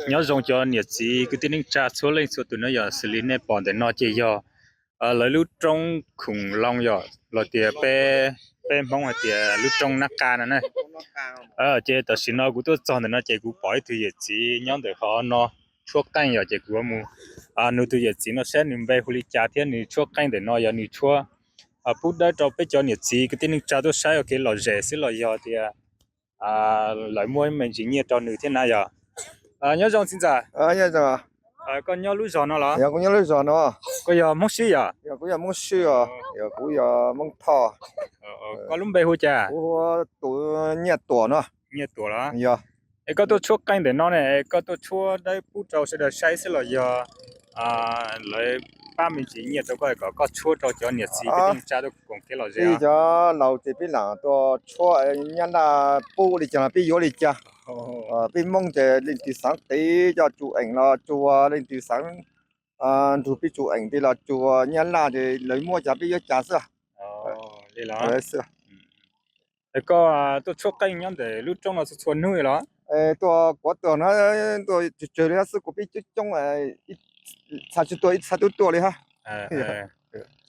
Nyob zoo cov niam txiv kwv tij neej tsa txhua leej txhua tus no yog xws li nej pom ntawm no ces yog lawv lub roob Khoom Loo yog los tias peb Hmoob hais tias lub roob Nab Qa no na. Ces tam sim no kuv tuaj txog ntawm no ces kuv pom ib tug yawm txiv nyob ntawm qhov no tshuab qeej yog ces kuv mus nug tus yawm txiv no saib nws npe hu li cas thiab nws tshuab qeej ntawm no yog nws tshuab pub dawb rau peb cov niam txiv kwv tij neej tsa tuaj saib ua kev lom zem xwb los yog tias lawv muab me ntsis nyiaj rau nws thiab na yog. Nyob zoo txiv ntxawm. Koj nyob lub zos no los? Kuv nyob lub zos no. Koj yog Hmoob Sib yog? Kuv yog Hmoob Sib os. Kuv yog Hmoob Thoj. Koj lub npe hu cas? Kuv hu tus Nyiaj Tuam no. Nyiaj Tuam los? Yog. Es koj tuaj tshuab qeej ntawm no ne, koj tuaj tshuab dawb pub rau sawv daws saib xwb los yog lawv pab me ntsis nyiaj rau koj kom koj tshuab rau cov niam txiv kwv tij neej tsa tuaj koom kev lom zem? Peb cov laus ces peb lam tuaj tshuab nyab laj pub li cas los peb yuav li cas. Peb Hmoob ces leej twg xaav qiv coj tsu eem los tsuas, leej twg xaav nrug peb tsu eem ti los tsuas, nyab laj ces lawv muab cas peb yuav cas xwb. Koj tuaj tshuab qeej nyob ntawm lub roob no txhua txhua hnub los? Tuaj kuv tuaj no tuaj tsawg tsawg li xwb, kuv peb coob coob, txha tsis tuaj ib txha twb tuaj li hab.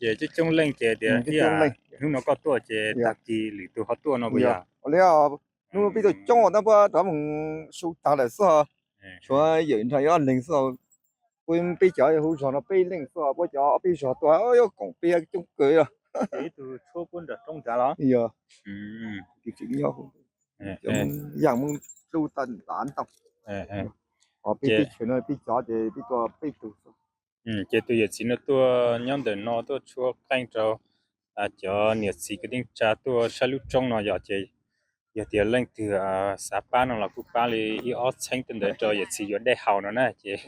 Ces coob coob leej ces tias hnub no koj tuaj ces tag kis lwm tus ho tuaj no puas yog? Ua li, hnub peb tuaj coob tab puab rov mus su tag lawm xwb. Tshuav yawm nrog ib ob leeg xwb. Peb cov hauv zog no peb leej xwb, puab cov ob peb zog tuaj yuav koom peb coob kawg. Ib tug tshuab puab nram roob nrad los? Yog. Yaam Moob Dlub tag ntav ntau. Peb teb chaws no peb cov ces peb tuaj peb tug xwb. Ces tus yawm txiv no tuaj nyob ntawm no tuaj tshuab qeej rau cov niam txiv kwv tij neej tsa tuaj saib lub roob no yog ces yog tias leej twg xav pab no los kuj pab li ib ob txheeb tej ntawd rau yawm txiv yuav dej haus no na ces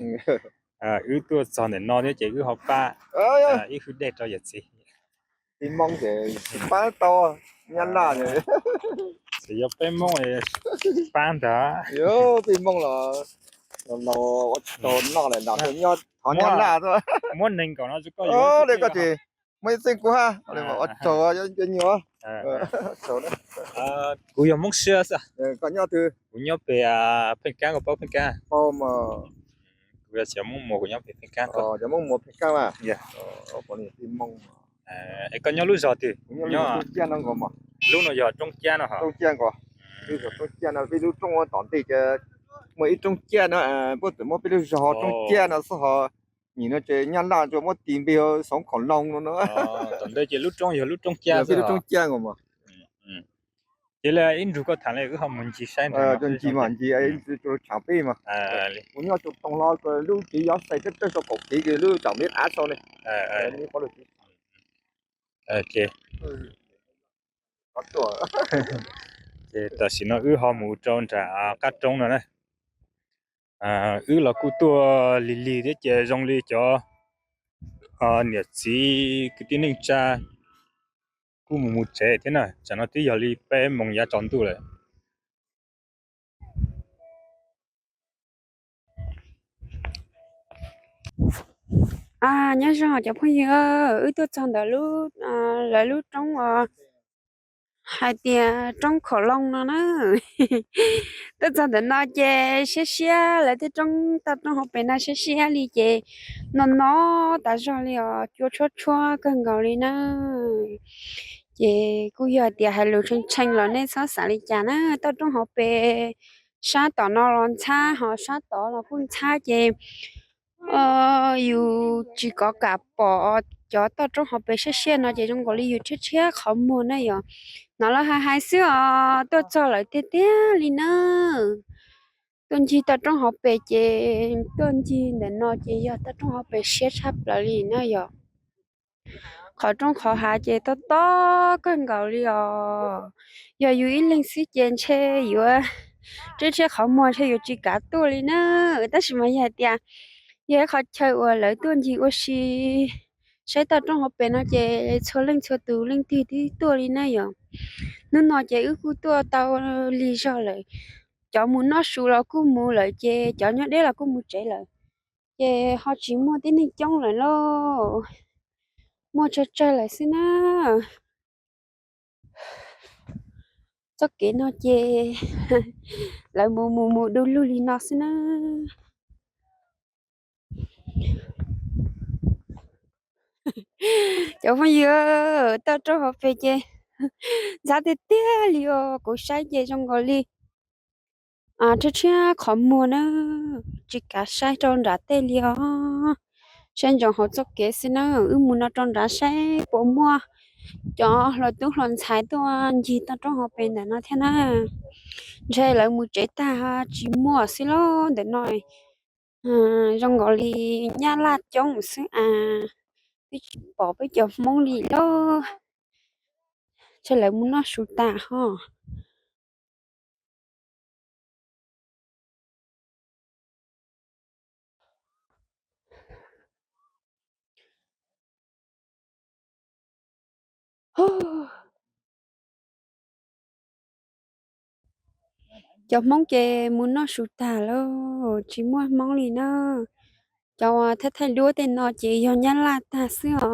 wb tuaj txog ntawm no thiab ces wb ho pab ib hwj dej rau yawm txiv. Peb Moob ces pab tau, nyab laj ces yog peb Moob pab ntag. Peb Moob los laus ua tsis tau noj lawm, noj thov nyab laj xwb. Muab neeg nkaum no, koj ces muaj ib txheej kuv hab, ua tsaug cov nyuas. Kuv yog Hmoob Siab xwb. Koj nyob twg? Kuv nyob pem Pheej Kab, koj paub Pheej Kab? Paub mas. Kuv yog cov Moob Muas, kuv nyob pem Pheej Kab. Cov Moob Muas Pheej Kab mas. Es koj nyob lub zos twg? Roob Ciaj no nkaus mas. Lub no yog Roob Ciaj no hos? Roob Ciaj nkaus. Lub zos Roob Ciaj no, peb lub roob tom ntej ces muaj ib Roob Ciaj no, puab txawm muab peb lub zos ho Roob Ciaj no xwb hos. Nim no ces nyab laj tsuas muab tis npe Xoov Khoom Loo no no. Tom ntej ces lub roob yog lub Roob Ciaj, peb lub Roob Ciaj nkaus mas. Ces li ib nrug koj tham li wb ho mus ncig saib. Ncig mas ncig, tshaam peb mas. Kuv nyob tsoom toog hlo lub tsev yov xais teb teb sau kaum kev lub tsaam peb qav sau ne. Ces tam sim no wb ho mus rau nram qab roob no na. Wb los kuj tuaj lig lig thiab ces zoo li cov niam txiv kwv tij neej tsa kuj mus mus tsev thiab na. Tsam no twb yog li peb moos yav tsaus ntuj lawm. Nyob zoo cov phooj ywg, wb tuaj txog ntawm lawv lub roob uas hais tias Roob Khoom Loo no na. Tuaj txog ntawm no ces siab siab, lawv tej roob toj roob hauv pes no siab siab li ces no no tas zog li os, cua tshuab tshuab kawg nkaus li na. Ces kuj yog tias hais lus tshee tshee los nej txhob xav li cas na, toj roob hauv pes sab tom no los ntxhab, ho sab tod los kuj ntxhab ces yus tsis kov kam pom cov toj roob hauv pes siab siab no ces zoo nkaus li yus tshiab tshiab qhov muag na yom. Hnov lawv hais hais xwb os, tuaj txog lawm tiag tiag li na. Tuaj ncig toj roob hauv pes ces tuaj ncig ntawm no ces yog toj roob hauv pes siab tshaj plaws li na yom. Qhov roob qhov hav ces tob tob kawg nkaus li os. Yog yus ib leeg xwb ces ntshe yuav tshiab tshiab qhov muag, ntshe yuav tsis kav tuaj li na. Tab sis mas yog hais tias yog ib qhov chaw uas lawv tuaj ncig ua si saib toj roob hauv pes no ces txhua leej txhua tus leej twg twb tuaj li na yom. Hnub no ces wb kuj tuaj tau lig zog lawm. Cov mus noj su los kuj mus lawm ces cov nyob deb los kuj mus tsev lawm. Ces ho tsis muaj tib neeg coob lawm lauj. Muaj tsawg tsawg lawm xwb na. Txoj kev no ces lawv mus mus mus du lug li no xwb na. Cov phooj ywg, toj roob hauv pes ces ntxhab tiag tiag li os, kuv saib ces zoo nkaus li tshiab tshiab qhov muag na, tsis kav saib rau nrad tej li os. Saib ntsoov hauv txoj kev xwb na, wb mus no rau nrad saib puas muaj cov hluas tub hluas ntxhais tuaj ncig toj roob hauv pes ntawm no thiab na. Ntshe lawv mus tsev tag tsis muaj xwb lauj ntawm no. Zoo nkaus li nyab laj coob xwb as, twb tsis pom peb cov Hmoob li lauj. Ntshe lawv mus noj su tas ho. Cov Hmoob ces mus noj su tag lauj, tsis muaj Hmoob li na. Cov uas thaij thaij duab tej no ces yog nyab laj tag xwb os.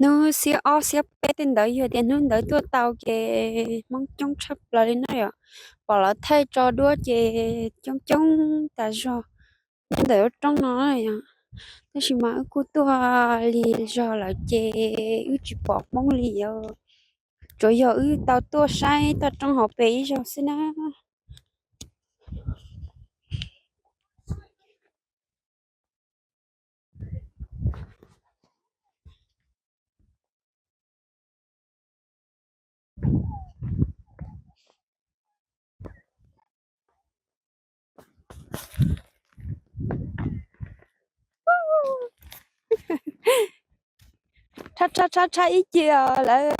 Hnub xiab ob xiab peb tej ntawd yog tias hnub ntawd tuaj tau ces Hmoob coob tshaj plaws li na yom. Pom lawv thaij tso duab ces coob coob tas zog nyob ntawm lub roob no yom. Tab sis mas wb kuj tuaj lig zog lawm ces wb tsis pom Hmoob li os. Tsuas yog wb tau tuaj saib toj roob hauv pes ib zaug xwb na. Tshab tshab tshab tshab ib ce lawm.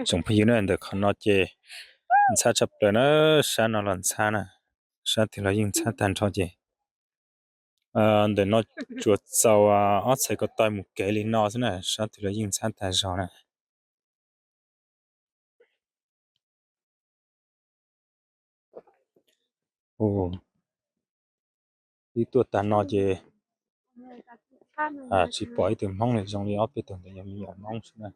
Tsoom phooj ywg na, ntawm qhov no ces ntxhab tshaj plaws na, sab no los ntxhab na, sab twg los yeej ntxhab tag nrho ces ntawm no tsuas txaus ob txhais ko taw mus kev li no xwb na, sab twg los yeej ntxhab tag zog na. Wb tuaj tag no ces tsis pom ib tug Hmoob li, zoo li ob peb tug ntawd yog me nyuam Hmoob xwb na.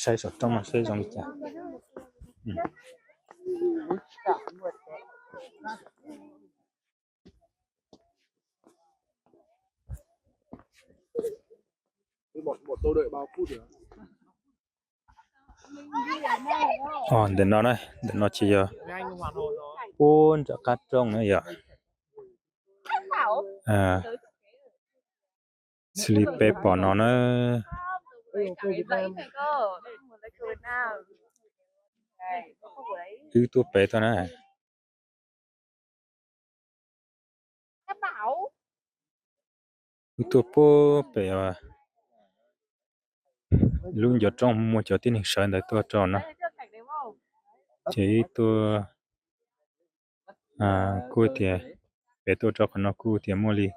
Saib saum roob no seb zoo li cas. Ntawm no na, ntawm no ces yog puag nram qab roob na yom. Xws li peb pom no na, wb tuaj pem tau na. Wb tuaj puag pem lub ncov roob muaj cov tib neeg sawv ntawd tuaj rau no. Ces wb tuaj, kuj tias pem tuaj rau qhov no kuj tias muaj li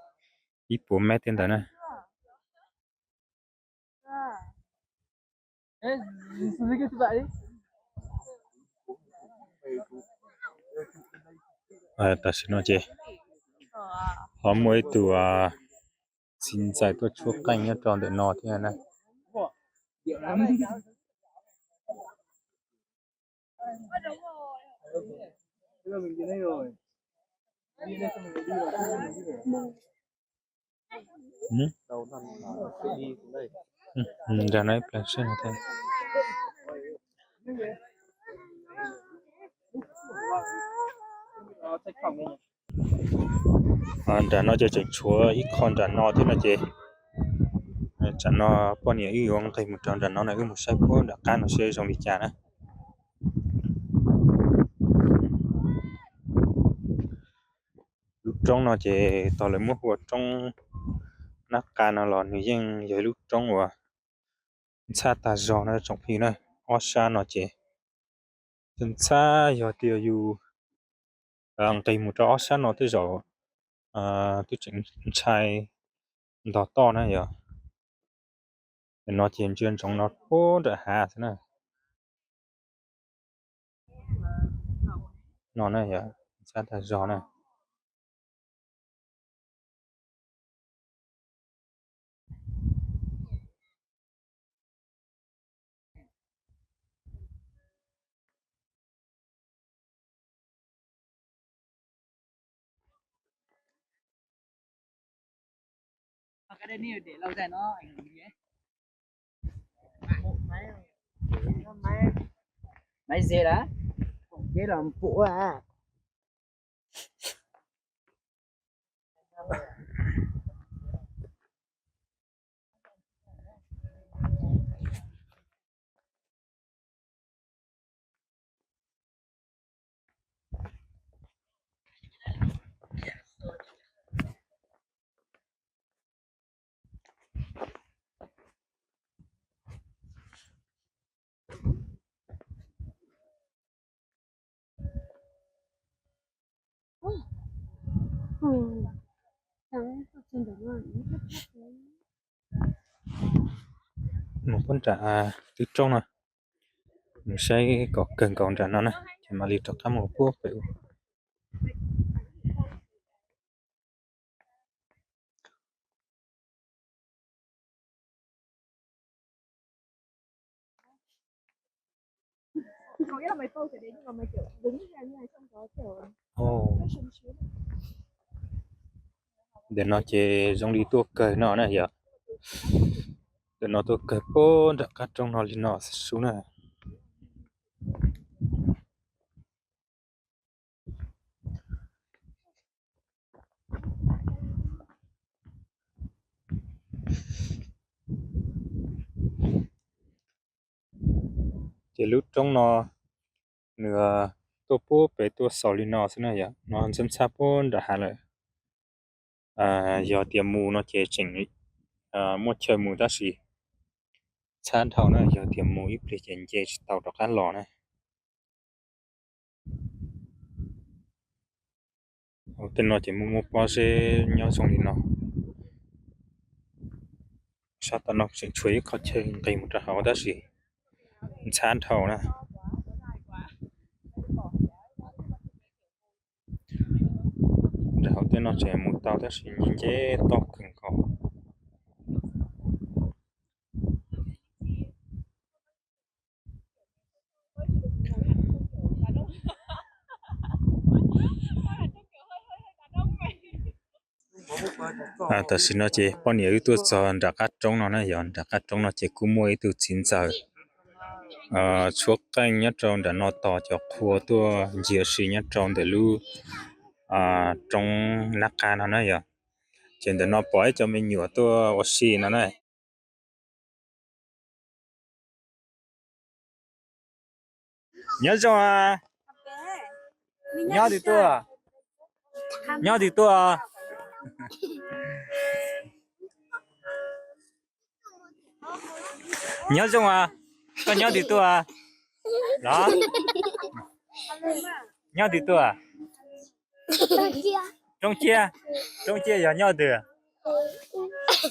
ib puas mev tej ntawd na. Tam sim no ces ho muaj ib tug txiv ntxawm tuaj tshuab qeej nyob rau ntawm no thiab na. Nram no ib pliag seb. Nram no ces tseem tshuav ib qho nram no thiab no ces Tsam no poj niam wb yuav nqis mus rau nram no na, wb mus saib puag nram qab no seb zoo li cas na. Lub roob no ces tau lawv muab hu ua roob Nab Qa no los nws yeej yog ib lub roob uas ntxhab tag zog na tsoom phooj ywg na. Ob sab no ces ntxhab, yog tias yus nqis mus rau ob sab no tej zaum twb tseem ntshai ntog toj na yog. Nim no ces ntsia ntsoov no puag nram hav xwb na. No na yog ntxhab tag zog na. Máy dệt á? Dệt là một bộ à? Mus puag nram twb roob no, mus saib kom kawg nkaus nram no na, ces mam li rov qab mus puag pem ub. Ntawm no ces zoo li tuaj kawg no na yog. Ntawm no tuaj kawg puag nram qab roob no li no xwb na. Ces lub roob no nws tuaj puag pem tuaj xaus li no xwb na yog, no ntxhab ntxhab puag nram hav lawm. Yog tias mus no ces tseem muaj chaw mus tab sis ntxhab dhau na, yog tias mus ib pliag ces nce tsis tau rov qab los na. Tej no ces muaj muaj pob zeb nyob zoo li no. Sab tom no tseem tshuav ib qho chaw nqis mus rau hauv tab sis ntxhab dhau na. Rau hauv tej no tseem mus tau tab sis nce nce toj kawg nkaus. Tam sim no ces poj niam wb tuaj txog nram qab roob no na, yog nram qab roob no ces kuj muaj ib tug txiv ntxawm tshuab qeej nyob rau nram no tos cov qhua tuaj ncig ua si nyob rau ntawm lub roob Nab Qa no na yog. Ces ntawm no pom ib co me nyuam tuaj ua si no na. Nyob zoo a. Nyob twg tuaj? Nyob twg tuaj? Nyob zoo a. Koj nyob twg tuaj los? Nyob twg tuaj? Roob Ciab. Roob Ciab yog nyob twg?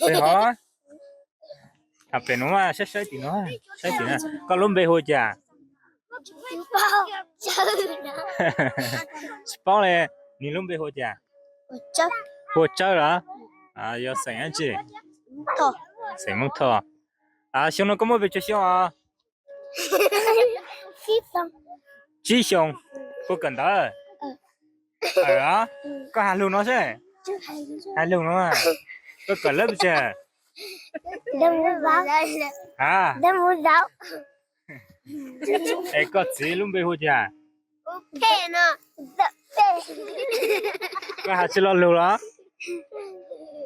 Pem hov. Pem no, saib saib tim no, saib tim no. Koj lub npe hu cas? Tsis paub li. Nws lub npe hu cas? Hu Tsawb los? Yog xeem dab tsi? Xeem Hmoob Thoj. Xyoo no koj muaj pes tsawg xyoo os? Tsib xyoos. Puas kawm ntawv? Koj hais lus no seb. Hais lus no. Koj kawm lab pes tsawg? A, es koj txiv lub npe hu cas? Koj hais tsis lo lus los?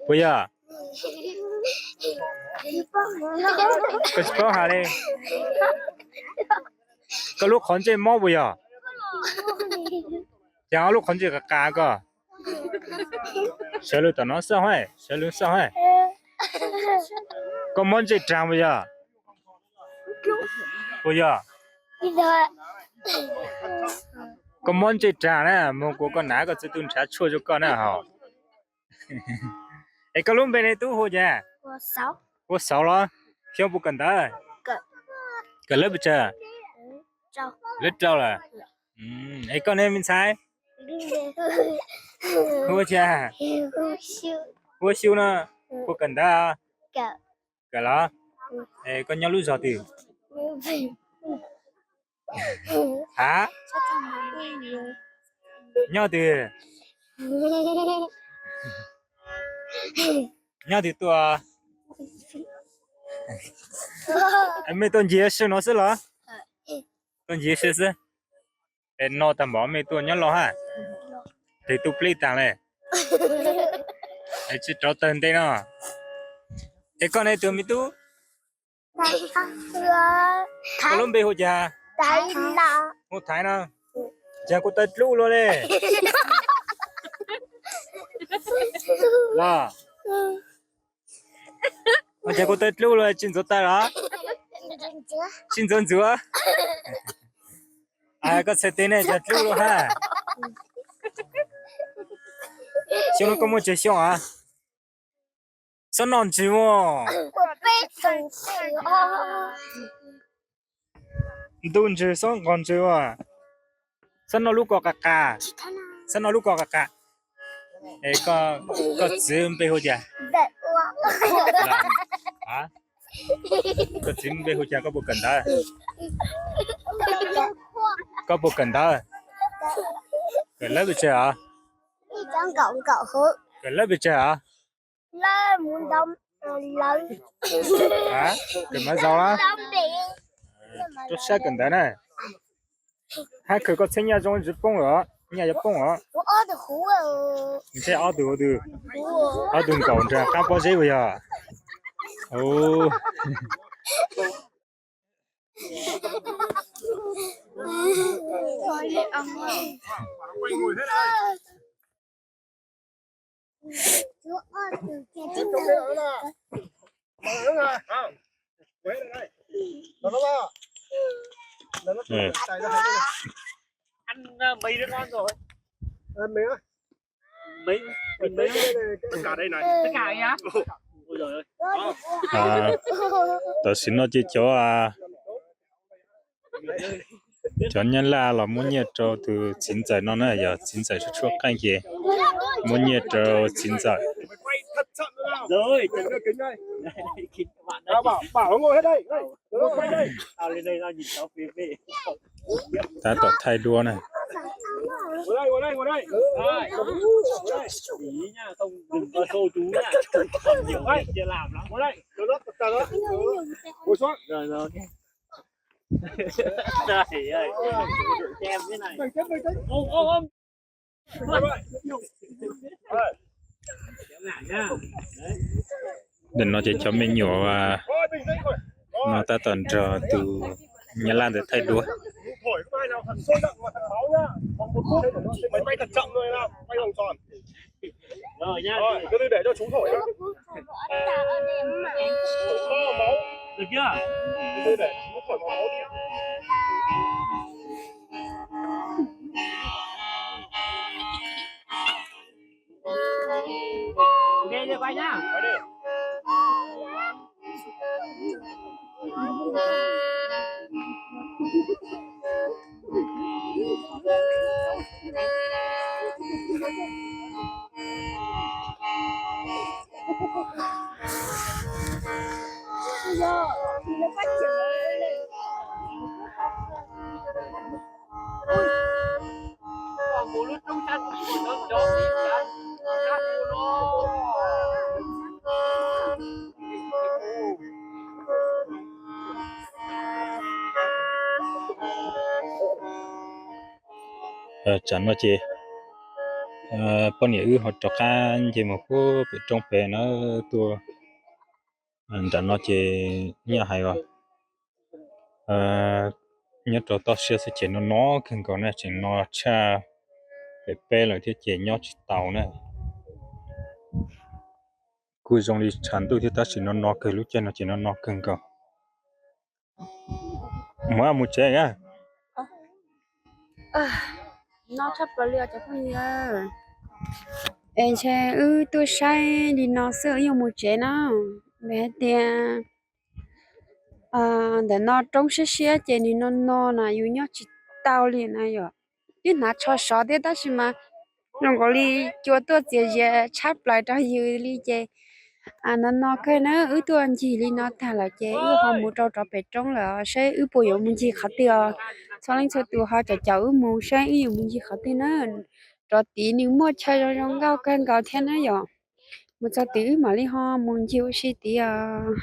Puas yog? Koj tsis paub has li. Koj lub qhov ntsej mob puas yog? Ces ob lub qhov ntsej qas qas koj. Sawv lug tom no xwb, sawv lug xwb. Koj mob ntsej rag puas yog? Puas yog? Koj mob ntsej rag na, moog kuas koj nam koj txiv tub nrhav tshuaj rua koj na hos. Es koj lub npe ne tub hu cas? Hu Xauv los? Xyoo puas kawm ntawv? Kawm lab pes tsawg? Lab rau lawm. Es koj ne me ntxhais? Hu ua cas? Hu ua Xyu no. Puas kawm ntawv? Kawm los? Es koj nyob lub zog twg? Ha? Nyob twg? Nyob twg tuaj? Mej tuaj ncig sab no xwb los? Tuaj ncig sab xwb. Es no tag npaum mej tuaj nyob loj hab? Twg tu plib taag le? Es tsi rauv tawg nte no. Es koj ne tug me tub? Koj lub npe hu cas? Hu Thaiv no. Cas kuv taw dlub luaj le? Los, cas kuv taw dlub luaj, tsi ntxuav taw los? Tsi ntxuav ntxuav. Koj txhais tes ne cas dlub luaj hab? Xyoo no koj muaj tsawg xyoo a? Xob noj ntswg ua. Ntuj ntswg xob nqos ntswg ua. Xob noj lub ko qas qas. Xob noj lub ko qas qas. Es koj txiv npe hu cas? Koj txiv npe hu cas, koj puas kawm ntawv? Koj puas kawm ntawv? Kawm lab pes tsawg os? Kawm lab pes tsawg os? Kawm mab zaug los? Rau sab kawm ntawv na. Hab khaws koj txheeb nyaj zoo tsi poob los, nyaj yuav poob os. Ntshe ob tug, ob tug nkaum nraag qaab pob zeb puas yog? Tam sim no ces cov, cov nyab laj los muab nyiaj rau tus txiv ntxawm no na, yog txiv ntxawm tshuab tshuab qeej ces muab nyiaj rau txiv ntxawm. Tab tom thaij duab na. Ntawm no ces cov me nyuam no tab tom nrog tus nyab laj ntawd thaij duab. Tsam no ces poj niam wb ho rov qab nce mus puag pem roob pem na, tuaj Nram no ces nyaj hais os, nyob rau toj siab xwb ces no no kawg nkaus na, tseem no tshaj pem peb lawm thiab ces nyob tsis tau na. Kuj zoo li tshav ntuj thiab tab sis no no kawg, lub caij no ces no no kawg nkaus. Mus mus tsev a. No tshaj plaws li os cov phooj ywg. Es ntshe wb tuaj saib li no xwb wb yuav mus tsev na. Vim hais tias ntawm no roob siab siab ces nws no no na yus nyob tsis tau li na yom. Twb hnav tsho sov thiab tab sis mas zoo nkaus li cua tuaj txias zias tshab plaws rau yus li ces no no kawg na. Wb tuaj ncig li no tag lawm ces wb ho mus rau rov pem roob lawm saib wb puas yuav mus ncig qhov twg os. Txhua leej txhua tus ho caum caum wb mus saib wb yuav mus ncig qhov twg na. Rov tid nws muaj chaw zoo zoo nkauj kawg nkaus thiab na yom. Mus txog tid wb mam li ho mus ncig ua si tid os.